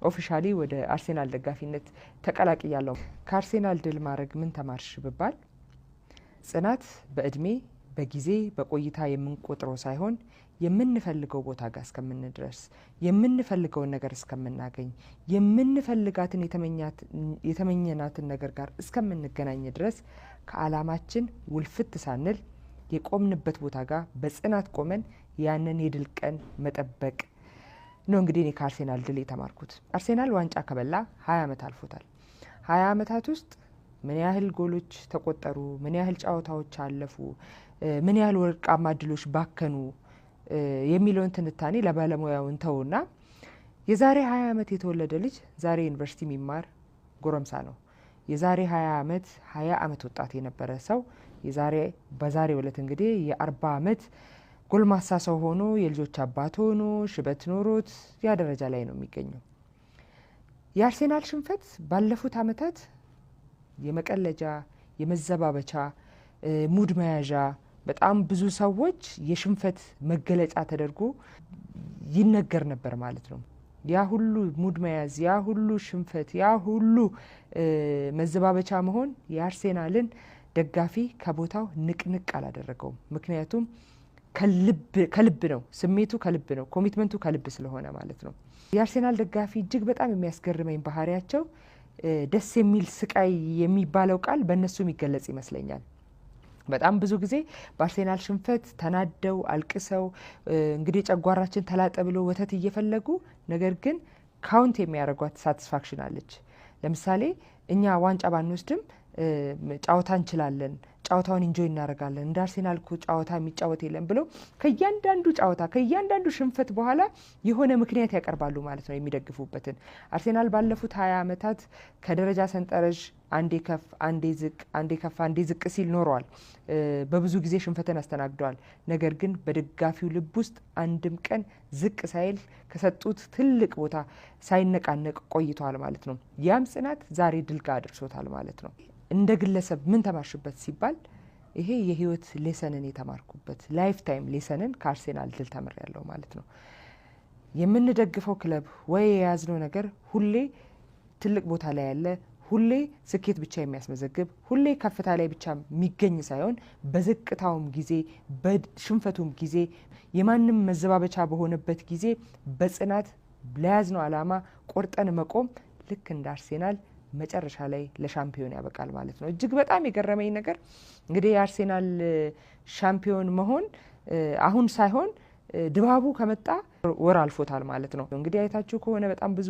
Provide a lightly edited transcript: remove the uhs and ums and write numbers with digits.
Officially ወደ አርሴናል ደጋፊነት ተቀላቅያለሁ። ከአርሴናል ድል ማድረግ ምን ተማርሽ ብባል፣ ጽናት በእድሜ፣ በጊዜ፣ በቆይታ የምንቆጥረው ሳይሆን የምንፈልገው ቦታ ጋር እስከምንደርስ፣ የምንፈልገውን ነገር እስከምናገኝ፣ የምንፈልጋትን የተመኘናትን ነገር ጋር እስከምንገናኝ ድረስ ከአላማችን ውልፍት ሳንል የቆምንበት ቦታ ጋር በጽናት ቆመን ያንን የድል ቀን መጠበቅ ነው። እንግዲህ እኔ ከአርሴናል ድል የተማርኩት፣ አርሴናል ዋንጫ ከበላ 20 ዓመት አልፎታል። 20 ዓመታት ውስጥ ምን ያህል ጎሎች ተቆጠሩ፣ ምን ያህል ጨዋታዎች አለፉ፣ ምን ያህል ወርቃማ ድሎች ባከኑ የሚለውን ትንታኔ ለባለሙያው እንተውና የዛሬ 20 ዓመት የተወለደ ልጅ ዛሬ ዩኒቨርሲቲ የሚማር ጎረምሳ ነው። የዛሬ 20 ዓመት 20 ዓመት ወጣት የነበረ ሰው በዛሬው ዕለት እንግዲህ የ40 ዓመት ጎልማሳ ሰው ሆኖ፣ የልጆች አባት ሆኖ፣ ሽበት ኖሮት ያ ደረጃ ላይ ነው የሚገኘው። የአርሴናል ሽንፈት ባለፉት ዓመታት የመቀለጃ፣ የመዘባበቻ፣ ሙድ መያዣ፣ በጣም ብዙ ሰዎች የሽንፈት መገለጫ ተደርጎ ይነገር ነበር ማለት ነው። ያ ሁሉ ሙድ መያዝ፣ ያ ሁሉ ሽንፈት፣ ያ ሁሉ መዘባበቻ መሆን የአርሴናልን ደጋፊ ከቦታው ንቅንቅ አላደረገውም። ምክንያቱም ከልብ ነው፣ ስሜቱ ከልብ ነው፣ commitment ኡ ከልብ ስለሆነ ማለት ነው። የአርሴናል ደጋፊ እጅግ በጣም የሚያስገርመኝ ባህሪያቸው ደስ የሚል ስቃይ የሚባለው ቃል በእነሱ የሚገለጽ ይመስለኛል። በጣም ብዙ ጊዜ በአርሴናል ሽንፈት ተናደው፣ አልቅሰው፣ እንግዲህ ጨጓራችን ተላጠ ብሎ ወተት እየፈለጉ፣ ነገር ግን count የሚያደርጓት satisfaction አለች። ለምሳሌ እኛ ዋንጫ ባንወስድም ጨዋታ እንችላለን፣ ጨዋታውን enjoy እናደርጋለን፣ እንደ አርሴናል እኮ ጨዋታ የሚጫወት የለም ብለው ከእያንዳንዱ ጨዋታ፣ ከእያንዳንዱ ሽንፈት በኋላ የሆነ ምክንያት ያቀርባሉ ማለት ነው የሚደግፉበትን። አርሴናል ባለፉት 20 ዓመታት ከደረጃ ሰንጠረዥ አንዴ ከፍ አንዴ ዝቅ፣ አንዴ ከፍ አንዴ ዝቅ ሲል ኖረዋል። በብዙ ጊዜ ሽንፈትን አስተናግደዋል። ነገር ግን በደጋፊው ልብ ውስጥ አንድም ቀን ዝቅ ሳይል፣ ከሰጡት ትልቅ ቦታ ሳይነቃነቅ ቆይተዋል ማለት ነው። ያም ጽናት ዛሬ ድል ጋር አድርሶታል ማለት ነው። እንደ ግለሰብ ምን ተማርሽበት ሲባል፣ ይሄ የህይወት lesson ን የተማርኩበት፣ lifetime lesson ን ከአርሴናል ድል ተምሬያለሁ ማለት ነው። የምንደግፈው ክለብ ወይ የያዝነው ነገር ሁሌ ትልቅ ቦታ ላይ ያለ፣ ሁሌ ስኬት ብቻ የሚያስመዘግብ፣ ሁሌ ከፍታ ላይ ብቻ የሚገኝ ሳይሆን በዝቅታውም ጊዜ፣ በሽንፈቱም ጊዜ፣ የማንም መዘባበቻ በሆነበት ጊዜ በጽናት ለያዝነው ዓላማ ቆርጠን መቆም ልክ እንደ አርሴናል መጨረሻ ላይ ለሻምፒዮን ያበቃል ማለት ነው። እጅግ በጣም የገረመኝ ነገር እንግዲህ የአርሴናል ሻምፒዮን መሆን አሁን ሳይሆን ድባቡ ከመጣ ወር አልፎታል ማለት ነው። እንግዲህ አይታችሁ ከሆነ በጣም ብዙ